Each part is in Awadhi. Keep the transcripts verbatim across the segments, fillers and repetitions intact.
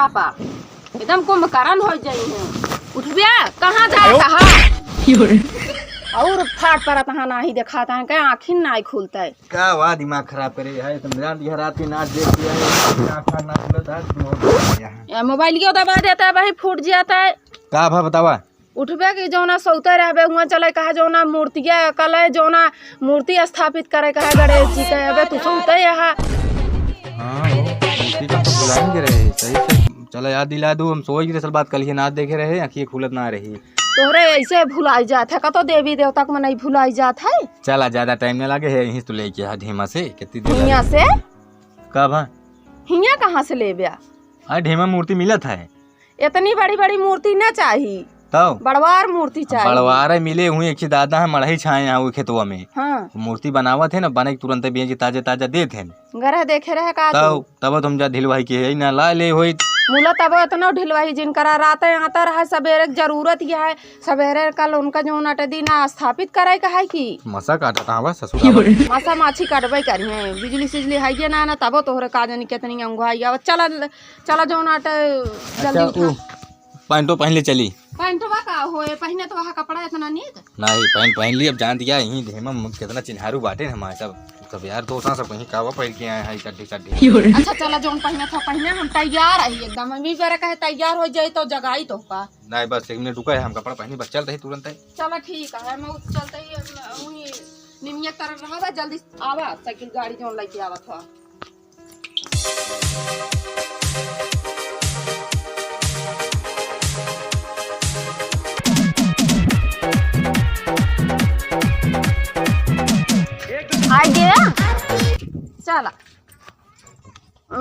पापा, एकदम कुंभकर्ण होइ जाई है। उठबिया, कहाँ जात है? और फाट परत है, नाही देखात है, कहीं आँखिन नाही खुलत है। का वा दिमाग खराब करे है, तुम रात, यह रात की नाच देख लिया है, आँख फाड़ ना खुलत है, तुम हो गया है। या मोबाइल क्यों दबा देता है, वही फूट जाता है। का भा बतावा? उठबे कि जौना सौते रहबे, हुआं चले कहा जौना मूर्तिया कले, जौना मूर्ति स्थापित करे कहा गणेश जी के, अबे तू सौते यहाँ। हाँ, वो मूर्ति का तो बुलाएंगे रहे, सही से चला याद दिला दू, हम सोई रहे, असल बात कल ही ना देखे रहे, आँखिए खुलत ना रही। तोहरे ऐसे भुलाई जात है, कतो देवी देवता को नहीं भुलाई जात है। चला, ज्यादा टाइम ना लागे है, यहीं से तो लेके आ ढेमा से, कितनी देर हियाँ लगे? से? का भा? हियाँ कहाँ से लेबे आ? आ ढेमा मूर्ति मिलत है। इतनी बड़ी बड़ी मूर्ति ना चाही। तौ? बड़वार मूर्ति चाही। बड़वार मिले हुए, एक दादा है मड़ही छाए यहाँ वो खेतवा में। हाँ। मूर्ति बनावत है ना, बने के तुरंत बेच ताजे ताजा देत है। गरह देखे रहे का तौ, तू? तब तुम जा ढिलवाई के है ना ला ले होई। मुला तब इतना ढिलवाई जिन करा रात आता रहा, सबेरे के जरूरत यह है, सबेरे कल उनका जो नट दिन स्थापित कराए का है कि मसा काटा कहाँ बा ससुर आवा। मसा माछी काटबे करी है, बिजली सिजली है ये ना, ना तबो तोहरे का जानी कितनी अंगुआई आवा। चला चला जौन आटे जल्दी अच्छा, उठा। उ पैंटो पहन ले चली। पैंटवा का होए, पहने तो वहाँ कपड़ा इतना नीक। नहीं, पैंट पहन ली, अब जान दिया यहीं ढेमा म-, कितना चिन्हारू बाटे न हमारे सब, सब यार दोस्त सब कहीं कावा पहन के आए हैं, चड्ढी, चड्ढी। अच्छा, चला जौन पहने था पहने, हम तैयार रही एकदम, हम ई बेरा कहे तैयार हो जाए तो जगाई तो का। नहीं, बस एक मिनट रुका है, हम कपड़ा पहनी, बस चल रही तुरंत है। चला ठीक है, मैं उस चलते ही, हम वहीं निमिया तरफ रहा, जल्दी आवा, साइकिल गाड़ी जौन लेके आवा था। आइ गया? चला। अ,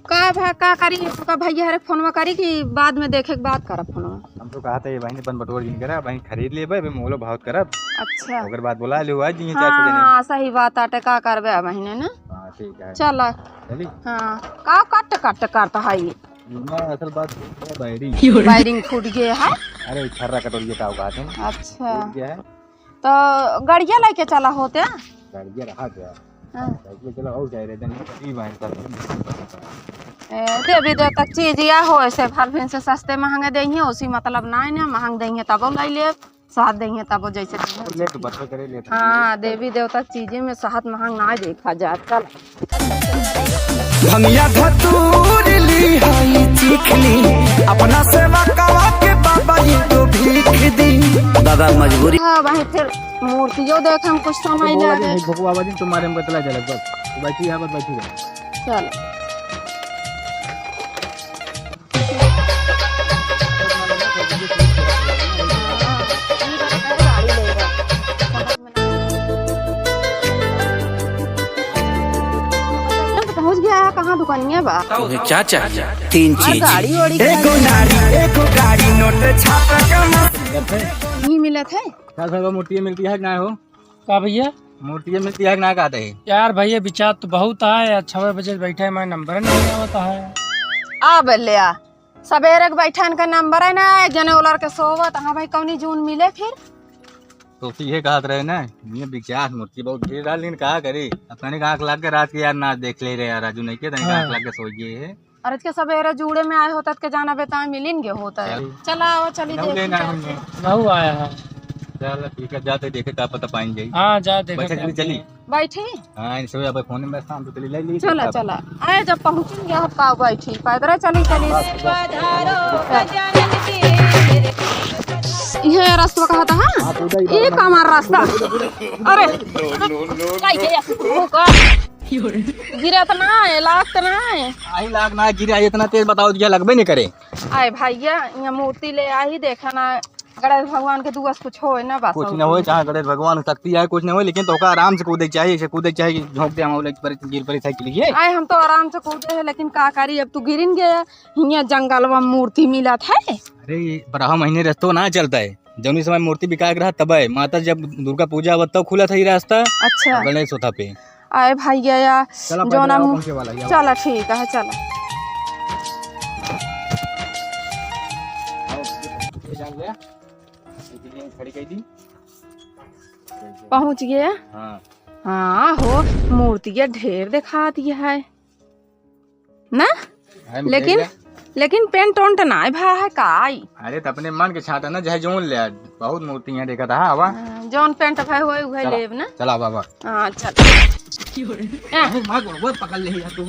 का भा-, का करी? ओका भैया हरे फोनवा करी कि बाद में देखे के बाद करब फोनवा? हम तो कहत है, बहिनी, बन बटोर जिन करा, बहिनी, खरीद लेबे, अबे मोलो बहुत करब। अच्छा। ओकर बाद बोला ले, आ जी, चार सौ जने। हाँ, सही बात आटे, का करबे अब बहिनी ना? हाँ, ठीक है। चला। चली? हाँ, का कट कट करता है ये? ना, असल बात है, वायरिंग। वायरिंग फूट गया है? अरे, छर्रा कटोरिया का उगाते हैं। अच्छा। फूट गया है। तो गड़िया लेके चला होते? गड़िया रहा गया। हाँ। गड़िया चला हो जाए रे, जन ई बाहर तक। ए, देवी देवता के चीज या हो, ऐसे भर फिन से सस्ते महंगे देइहे, उसी मतलब ना है ना, महंग देइहे तबो लाई ले, साथ देइहे तबो जैसे देइहे। ले तो बचबे करे, ले तो। हाँ, देवी देवता के चीजें में साथ महंग ना देखा जाए। चल। भंगिया धतूर ली हई चीख ली, अपना सेवा कवा के बाबा ये तो भीख दी। बाबा मजबूरी। हाँ, वहीं फिर मूर्तियों देख हम कुछ समय तो बोला लागे। नहीं, भगवा बाजी तुम्हारे में बतला जलक बस। बैठी है, बस बैठी रहे। चल। पहुँच गया है, कहाँ दुकानिया बा? तुम्हें क्या चाहिए? तीन चीज। गाड़ी वाड़ी एगो नारी, एगो गाड़ी, नोट छापा का मशीन। नहीं मिलत है? का सब मूर्ति मिलती है कि ना हो? का भैया? मूर्ति मिलती है कि ना कहते हैं? यार भैया, विचार तो बहुत है, छवे बजे बैठे, मैं नंबर नहीं आवता है। आ बल्ले आ, सबेरे के बैठन का नंबर है ना, एक जने उलर के सोवत। हाँ भाई, कौनी जून मिले फिर? तो ये कहत रहे ना, ये विचार मूर्ति बहुत गिर डाल, लेकिन का करी? अब तनिक आँख लाग के रात के यार नाच देख ले रहे यार, राजू नहीं के, तनिक हाँ। आँख लाग के सो गए है। अरे, के सबेरे जूड़े में आए होता के जाना बेटा मिलिन गए होता है। चल। चला, आओ, चली नौ देख लेना के। हमने। नौ आया है। चल, ठीक है, जाते देखे, का पता पाएंगे। हाँ, जा देखे बैठे क्या चली, चली। बैठी? हाँ, इनसे अब फोन में शाम तो चली, ले ली। चला, चला। आए, जब पहुँचेंगे, हम का बैठी? पैदल चली, चली। बस, बस। ये रास्ता कहता है? हाँ, तो उधर ही ये बस। कमर रास्ता। अरे, कैसे ऐसे होगा? गिरत ना है, लागत ना है। आई लाग ना गिरा, इतना तेज बताओ दिया, लगबे नहीं करे। आए भैया, यहाँ मूर्ति ले आई, देखा ना, गणेश भगवान के दुआ से कुछ होए ना, बस कुछ और ना होए, कुछ। चाहे गणेश भगवान शक्ति आए, कुछ ना होए, लेकिन तोका आराम से कूदे के चाहिए, ऐसे कूदे के चाहिए, झोंक दे, हम लोग पर गिर पड़ी साइकिल ये। आए, हम तो आराम से कूदे हैं, लेकिन का करी, अब तू गिरिन गया, हियाँ जंगलवा में मूर्ति मिलत है। अरे, ये बारह महीने रस्तो ना चलता है, जौनी समय मूर्ति बिका के रहा तब है, माता जब दुर्गा पूजा आवत तब खुलत है ये रास्ता। अच्छा। और गणेश होता पे। आए भैया या चला, पैदल जोना आओ, मु-, पहुँचे वाला है, आओ। चला, ठीक है, चला। आओ, ये जान गया। ये खड़ी कर दी। पहुँच गया। हाँ। हाँ हो, मूर्तिया ढेर देखात है ना? है, लेकिन ढेर है। लेकिन पेंट ओंट नाय भा है काई? अरे, त अपने मन के छांटा ना, चाहे जौन ले आ। बहुत मूर्ति यहाँ देखा था, आवा। हाँ, जौन पेंट भा होए, उहे चला, लेब ना। चला, बाबा। हाँ, चल। अरे, माँ, गोड़वा पकड़ ले यार, तू।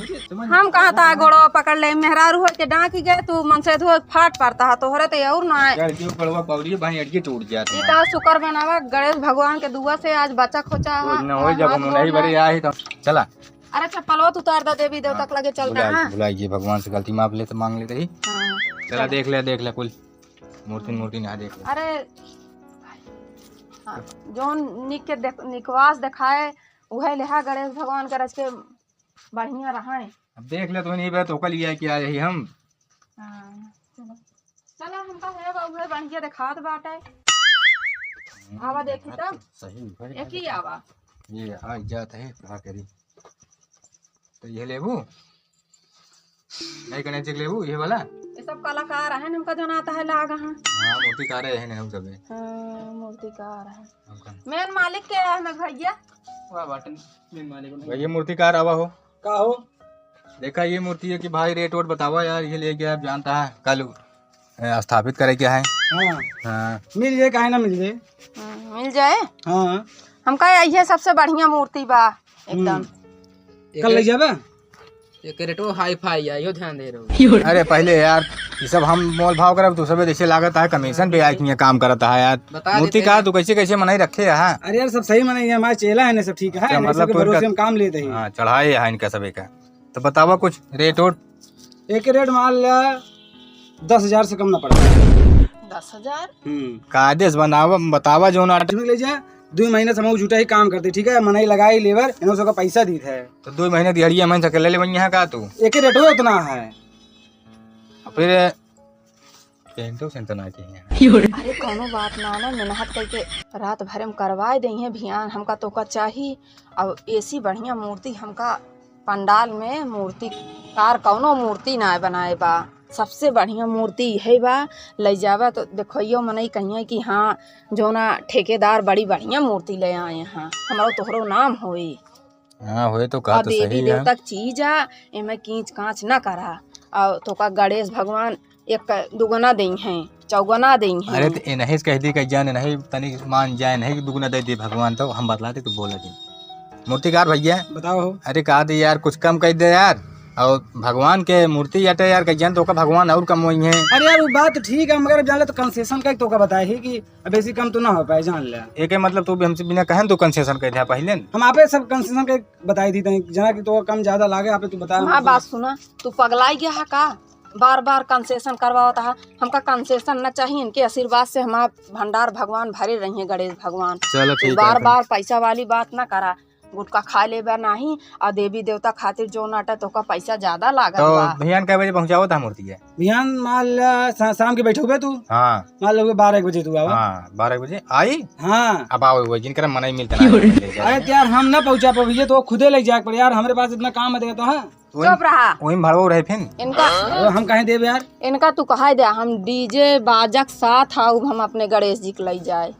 हम कहा था, गोड़वा पकड़ ले, मेहरारू होके डांकी गए, तू मनसेधू फाट पड़ता है, तोहरे तो और ना है। यार, जो गोड़वा पकड़िए, भाई, अड़के टूट जाते ये हैं। कहा शुक्र बनावा, गणेश भगवान के दुआ से आज बचा खोचा कुछ हुआ। न हो, जब हम नहीं बरे आए तो चला। अरे चप्पलवा तो उतार दा, देवी देवता के लगे चलता है। भुलाइए, भगवान से गलती माफ लेते, मांग लेते ही। हाँ, चला, चल। देख ले, देख ले कुल। मूर्ति, मूर्ति ना देख ले। अरे, हाँ, जौन निक के देख, निकवास देखाए, उहे लेहा गणेश भगवान के रच के बढ़िया रहाए। अब देख ले, तो नहीं बे, तो ओकर लिए क्या यही हम? हाँ, चलो। चलो, हमका है बा, उहे बढ़िया देखात बाटे। हम्म, आवा देखी देखात तब। तो सही, उहे एक ही आवा। ये आ जात है, का करी? तो ये लेबू? नहीं, गणेश जी के लेबू, ये वाला? ये सब कलाकार हैं, हमका जनाता है लाग हैं। हाँ, मूर्तिकार हैं हम सबे। हाँ, मूर्तिकार हैं। हमका। मेन मालिक के है ना भैया? वाह, बाटन, मेन मालिक नहीं। भैया, मूर्तिकार आवा हो। का हो? देखा, ये मूर्ति है कि भाई, रेट वोट बतावा यार, ये लेके आप जानता है, कल, ए, स्थापित करे के है। हाँ। हाँ। मिल जाए, काहे ना मिल जाए? हम्म, मिल जाए। हाँ। हमका यही सबसे बढ़िया मूर्ति बा, एकदम। हम्म। कल ले जाबे? एक रेटो हाई फाई है, यो ध्यान दे रहो। अरे पहले यार, ये सब हम मोल भाव करब, तू सबे जैसे लागत है, कमीशन पे आए के काम करत है यार। बता मूर्ति देते का हैं। तू कैसे कैसे मनई रखे है? अरे यार, सब सही मनई है, हमारे चेला है ना, सब ठीक है, अच्छा, ना, मतलब सबके तोर भरोसे का हम काम लेते हैं। हाँ, चढ़ाए है इनका सबे का। तो बतावा कुछ रेट ओट। एक रेट मान ला, दस हजार से कम ना पड़े। दस हजार? हम्म। कायदे से बनावा, बतावा जो ना। ले जा, दो महीने से हम जुटा ही काम करते, ठीक है? मनई लगाई लेबर, इन्हों सबका पैसा दीत है। तो दो महीने दिहाड़िया मन से ले ले यहाँ का तू? एक रेट हो उतना है। और फिर पेंटो सेंटो ना चाहिए। अरे कौनो बात ना, ना मेहनत करके रात भर में करवाए दे हैं भियान, हमका तोका चाही। अब ऐसी बढ़िया मूर्ति हमका पंडाल में मूर्तिकार कौनो मूर्ति ना बनाए बा, सबसे बढ़िया मूर्ति इहे बा। ले जावा तो देखइयो मनई कहिए कि हाँ, जोना ठेकेदार बड़ी बढ़िया मूर्ति ले आए हैं, हमरो तोहरो नाम होई। हाँ, होए तो कहा और तो देवी सही है। देवता के चीज आ, एमे कीच काच ना करा। और तोका गणेश भगवान एक दुगुना देइहैं, चौगुना देइहैं। अरे तो इन्हीं से कह दी कि जान नहीं, तनी मान जाए, नहीं दुगुना दे दे भगवान, तो हम बतलाते, तू बोला जी। मूर्तिकार भैया। बताओ। अरे कहा दे यार, कुछ कम कर दे यार। और भगवान के मूर्ति अटे यार, कह जान तो का भगवान और कम वही है। अरे यार, वो बात तो ठीक है, मगर अब जान ले तो कंसेशन का ही तो का बताए ही कि अब ऐसी कम तो ना हो पाए, जान ले। एके मतलब तू भी हमसे बिना कहन तो कंसेशन कर दे पहले न। हम आपे सब कंसेशन के बताई दी तनी, जना कि तो कम ज्यादा लागे, आपे तू बता। हाँ, बात सुना, तू पगलाई गया है का? बार बार कंसेशन करवावत है, हमका कंसेशन ना चाहिए, इनके आशीर्वाद से हमार भंडार भगवान भरे रहिए, गणेश भगवान। चलो तू ठीक है, बार फिर। बार पैसा वाली बात ना करा, गुटखा खा लेबा नाही, और देवी देवता खातिर जो नाटा तोका पैसा ज्यादा लागत तो बा। भैया कै बजे पहुँचावत है मूर्ति है? बिहान मान ला शा-, शाम के बैठोगे तू? हाँ। मान लो बारह एक बजे तू आवा। हाँ, बारह एक बजे आई? हाँ। अब आओ, वो जिनकर मना ही मिलता ना है। अरे तो यार, हम ना पहुँचा पाबे, ये तो खुदे ले जाए पड़े यार, हमरे पास इतना काम है, देखता है। वही, चुप रहा। वही में भड़वो रहे फिन। इनका अरे हम कहे देब यार। इनका तू कहा दे, हम डीजे बाजक साथ आऊ, हम अपने गणेश जी के ले जाए।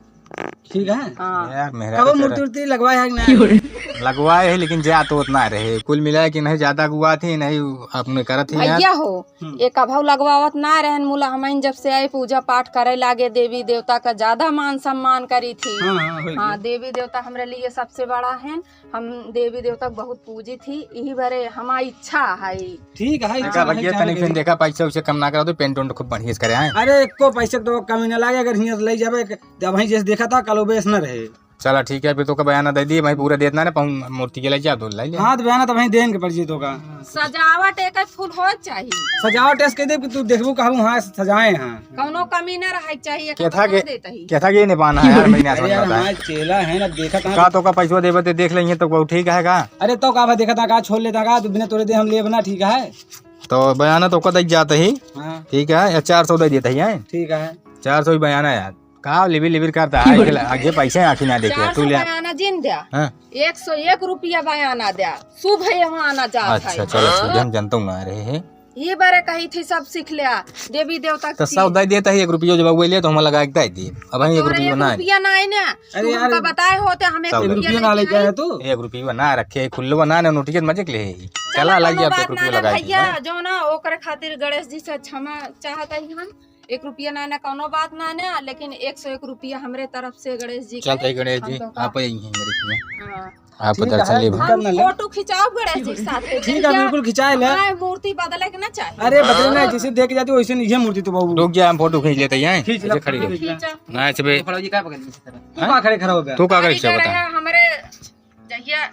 ठीक है। हाँ। यार, मेहरारू कबो तेरा मूर्ति उर्ति लगवाए है कि नहीं? लगवाए है, लेकिन जा तो उतना रहे। कुल मिला कि नहीं ज्यादा गुआ थी, नहीं अपने करत ही यार। भैया हो, हम्म। एक अभाव लगवावत ना रहन, मुला हमइन जब से आए पूजा पाठ करे लागे, देवी देवता का ज्यादा मान सम्मान करी थी। हाँ, हाँ, होई हाँ, गया। देवी देवता हमरे लिए सबसे बड़ा है। हम देवी देवता के बहुत पूजी थी, यही बारे हमारी इच्छा है। ठीक है, देखा इच्छा है, भैया, चाहे तनी फिर गई। देखा, पैसा उसे कम ना करा दो, पेंट उंट खूब बढ़िया से करे आए। अरे, एको पैसे तो कमी ना लागे, अगर हियां से ले जाबे, जब वहीं जैसे देखा था, कल वो बेस न रहे। चला, ठीक है, फिर तो का बयाना दे दिए, भाई, पूरा देतना ना, पहुं-, मूर्ति के ले जा, तो ले ले। हाँ, तो बयाना तो वहीं देन के पड़ जी तो का। सजावट एक फूल हो चाहिए। सजावट ऐसे कह दे कि तू देखबू, कहबू, हाँ, सजाए हैं। कौनो कमी ना रहे चाहिए, केथा के, देता ही। केथा के निबाना है यार, महीना अरे यार, समझता है। हमारे चेला है ना, देखा था। का तो का पैसवा देबे ते देख लेंगे तो वो ठीक है का? अरे तो का भाई, देखा था का, छोड़ लेता का, तू बिना तोरे दे हम लेब ना, ठीक है? तो बयाना तो का दे जाते ही। हाँ। ठीक है, या चार सौ दे देते ही, हैं? ठीक है। चार सौ ही बयाना यार। का लिबिर लिबिर करता है, आगे, आगे पैसे आँखी ना देखे, चार सौ तू ले। बयाना जिन द्या। हाँ। एक सौ एक रुपया बयाना द्या। शुभ है वहाँ आना जात अच्छा, है। चलो, शुभ, हम जनता हूँ ना रहे हैं। ये बारे कही थी सब सीख लिया, देवी देवता तो की। सब दे देता है, एक रुपयो जब वो ले तो हम लगा के दे दी। अब हम एक तोहरे रुपयो एक ना है। रुपया ना है ना, अरे तू यार, हमका बताए होते हम एक सब एक रुपया रुपया ना लेके लेके आए। आया तू? एक रुपया ना रखे, खुल्लवा ना, ना नोटिस मजे के लिए। चला, चला, लाइए, कोनो आप एक बात रुपया ना ना लगाई भैया, दी, हाँ? जो ना ओकर खातिर गणेश जी से क्षमा चाहत ही हम। एक रुपया ना ना, कोनो बात ना ना, लेकिन एक सौ एक रुपया हमरे तरफ से गणेश जी चलते के। ही गणेश हम जी, तो का आप ही हैं मेरे लिए। हाँ। आपको ठीक है, दर्शन लेब। दिक्कत हम ना ले। फोटो खिंचाओ गणेश जी के साथ, ठीक है, बिल्कुल खिंचाए ले। हाँ, मूर्ति बदले के ना चाहिए। अरे बदले ना, जैसे देख के जाती वैसे नहीं है मूर्ति तो बाबू। रुक जा, हम फोटो खींच लेते हैं, खींच ले, ऐसे खड़ी हो। खींच ले। ना, ऐसे बे-, तो खड़ा जी, का पकड़ ली इस तरह? तू हाँ? का खड़े खड़ा हो गया? तू का करे गाड़ी से का बता? रहा, हमरे जहिया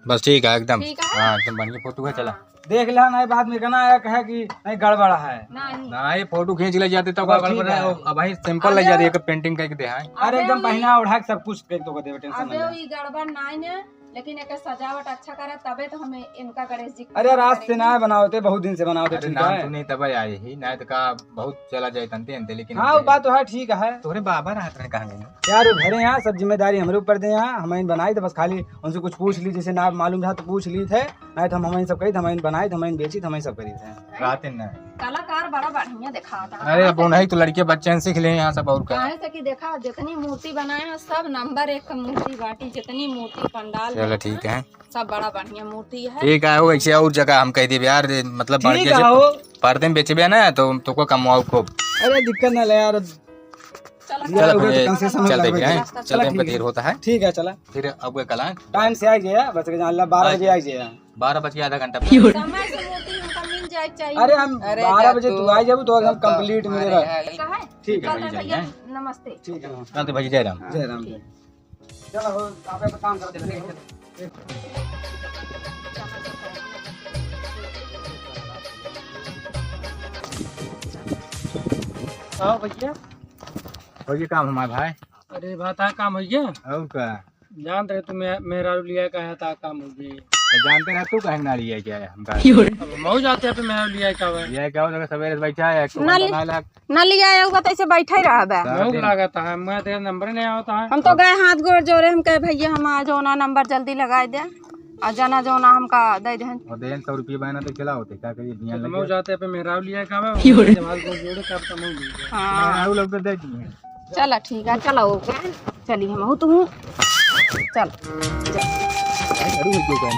बस ठीक है एकदम। ठीक है? हाँ, एकदम बढ़िया फोटो है, चला। हाँ। देख लिया, नहीं बाद में कहना आया, कहे कि नहीं गड़बड़ है। नहीं। ना, ये फोटो खींच ले जाते तो बस गड़बड़ ठीक है। है। अब भाई सिंपल ले जा रही है, अरे। पेंटिंग करके दे, हाँ। अरे अबे एकदम हम पहना ओढ़ा के सब कुछ करके तो देवे, टेंशन अबे ना ले। ई गड़बड़ नहीं ने, लेकिन एक सजावट अच्छा करे तबे तो हमें इनका गणेश जी की अरे रात से करेंगे। ना बनावते, बहुत दिन से बनावते, अरे ठीक नाम है। सुने तबे आए ही, ना तो का बहुत चला जाए तनते अंते, लेकिन हाँ, वो अंते बात तो है, ठीक है। तोरे बाबा रहत रहे कहाँ गए? यार, वो घरे यहाँ सब जिम्मेदारी हमरे ऊपर दे यहाँ, हम इन बनाई तो बस खाली उनसे कुछ पूछ ली, जैसे ना मालूम रहा तो पूछ ली थे, नहीं तो हम, हम इन सब कही, हम इन बनाई, हम इन बेची, हम इन सब करी थे। रात में ना। कलाकार बड़ा बढ़िया दिखाता है। अरे, अब उन्हीं तो लड़के बच्चे हैं, सीख ले यहाँ सब और का। काहे से कि देखा, जितनी मूर्ति बनाए हैं, सब नंबर एक का मूर्ति बाटी, जितनी मूर्ति पंडाल चलो, में ठीक है। सब बड़ा बढ़िया मूर्ति है। ठीक है, हो, ऐसे और जगह हम कह देबे यार, मतलब, ठीक जैसे है, हो। पर्दे में बेचबे ना, तो तुमको कमवाओ खूब। अरे, दिक्कत ना ले यार। चलो, चलो, चलो, फिर उधर concession चलते लगेगा। हैं, चलो, चलते हैं, ठीक है। देर होता है। ठीक है, चला। फिर अब कल आए। टाइम से आ जाए, बस के जान ला, बारह बजे आ जाए। बारह बज के आधा घंटा। समय से मूर्ति हमका मिल जाए चाहिए। अरे, हम अरे, बारह बजे तू आ जाबू, तो एकदम complete मिलेगा। ठीक है, ठीक है, भैया, भैया। नमस्ते। ठीक है, नमस्ते। चलते भैया, जय राम। जय राम। चलो, हो, आप एक काम कर दे। आओ भैया। भैया, काम हमारे भाई। अरे, बात है, काम हो गया? और का? जानत रहे तू मे-, मेहरारू लिया का है, ता काम हो गई। तो जानते रहे तू कहे ना लिया क्या है हमका? अब मऊ जाते हैं पे मेहरारू लिया का है। लिया क्या हो, सवेरे से बैठा है, एक तो ना घंटा ली-, ना लग- ना लिया है, वो तो ऐसे बैठा ही रहा बे। सारा मऊ दिन। लागत है, मैं तेरा नंबर नहीं आवता है। हम तो गए हाथ गोड़ जोड़े, हम कहे, "भैया, हम आ जाओ ना, नंबर जल्दी लगाए दे, और जाना जाओ ना, हमका दे दे।" और देन सौ रुपये बहना तो चला होते, क्या करिए, दुनिया तो लग मऊ गया। जाते पे मेहरारू लिया का है, जब हाथ गोड़ जोड़े, तब तो मऊ मिल गया। हाँ। मेहरारू लोग तो दे दिए। चला ठीक है, चला ओके, चली हम तू। चल, चल।